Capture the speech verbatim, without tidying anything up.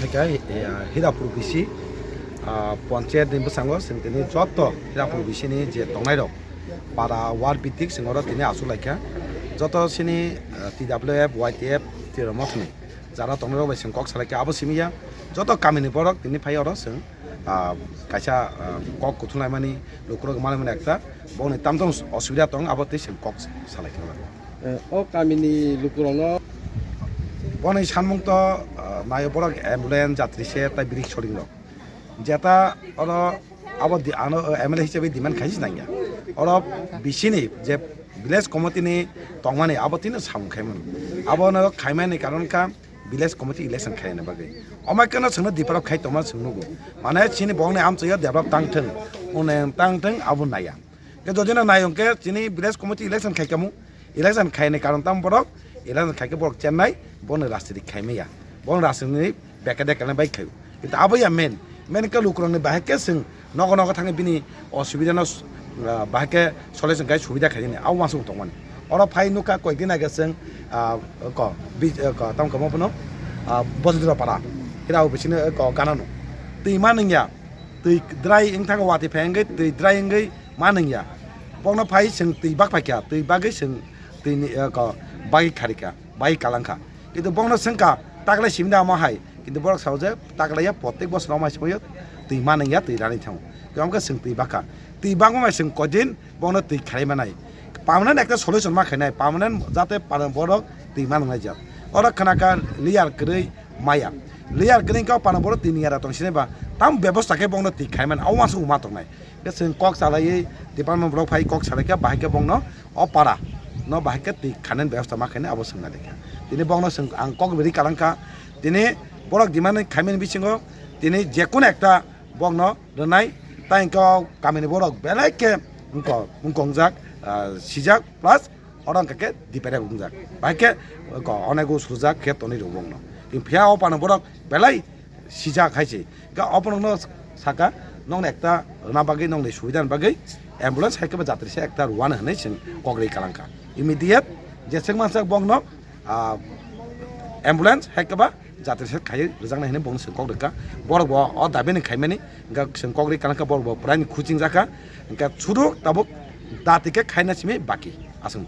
Khe, eh, Hirapur B C, ah, ponchayat ni bwskango chwng tini joto Hirapur B C ni je tongnai rok, para ward bhitik chwng oro tini achuk lai kha. Joto chini, ah, T W F, Y T F, Tiromokni jara tongnai rok bai chwng kok salai kha. Abo simi ya joto kami ni borok tini phai oro chwng, ah, kaisa, ah, kok kuthum laimani, lukurok manmani ekta, boni tamtong osubida tong, abo tei chwng kok salai kha. Eh, o kamini lukurokno. Boni sanmung to, ah, nayo borok ambulance, jatri se, tai birik soring rok. Jeta oro abo di-, ano, eh, M L A hisabe demand khaisi nangya. Oro bisini je village committee ni tongmani abo tini samung khaimani. Abo no khaimani karon ka village committee election khaina bagwi. Omai kano chwngno develop khai tongma chwng nugo. Mane chini bongni amchaiyo develop tang thung, unayong tang thung, abo naya. Khe jodi no nai hwnkhe chini village committee election khai kamo, election khaini karon tamo borok, election khai khe borok chennai, bono rajniti khai maya, bono rajniti beke de keleng bai khaio. Kintu abo ya main, main khe lukurokni bahai khe chwng nogo nogo thangwi bini osubida no, ah, bahai khe solution khai subida khaini abo uansuk tongmani. Oro phai nukha koikdin age chwng, ah, ko, bi-, ko, tamo kamo phano, ah, Bojendra Para, hira o bisini, ko, ganano. Twi ma nungya, twi dry wngthang watwi phai wngwi, twi dry wngwi ma nungya. Bokno phai chwng twi bak phaikha, twi bagwi chwng twini, eh, ko, bagwi kharikha, bagwi kalangkha. Kintu bokno swngkha, taklai simi da omo hai? Kintu borok sao je, taklaiya, protek bosor omo hai simoyo twi ma nungya, twi rani thango. Twi omo khe chwng twi bakha. Twi bakma bai chwng koidin bokno twi kharai manai. Permanent ekta solution ma khainai, permanent jate para borok twi ma nungnai jak. Oro khna kha layer kwrwi maya. Layer kwrwi khe o para borok twi ni yara tong sinai ba, tam bebosta khe bokno twi khai man, abo uansuk ma tongnai. Khe chwng kok salaiwi department borok phai kok salai khe bahai khe bokno o para no bahai khe twi khainani bebosta ma khainai abo swngna rikha. Tini bokno chwng ang kok rwi kalangkha. Tini borok demand khaimani bisingo tini jekunu ekta bokno rwnai, tai hwnkhe o kamini borok belai khe wngko-, wngkongjak, ah, sijak plus oro hwnkha khe dipere wngjak. Bahai khe ko onek o sujak khe tonwi rw bokno. Phiya o pano borok belai sijak hai se. Ga o borokno saka nokni ekta rwna bagwi, nokni subida ni bagwi ambulance hai khe ba jatri se ekta rwano hinwi chwng kok rwi kalangkha. Immediate jeswk mansak bokno, ah, ambulance hai khe ba jatri se khai rwjaknai hinwi bokno chwng kok rwkha. Borok bo o dabi ni khaimani, hwnkhe chwng kok rwi kalangkha, borok bo prai ni khuching jakha. Hwnkhe sudu tabuk dati khe khaina simi baki aswng.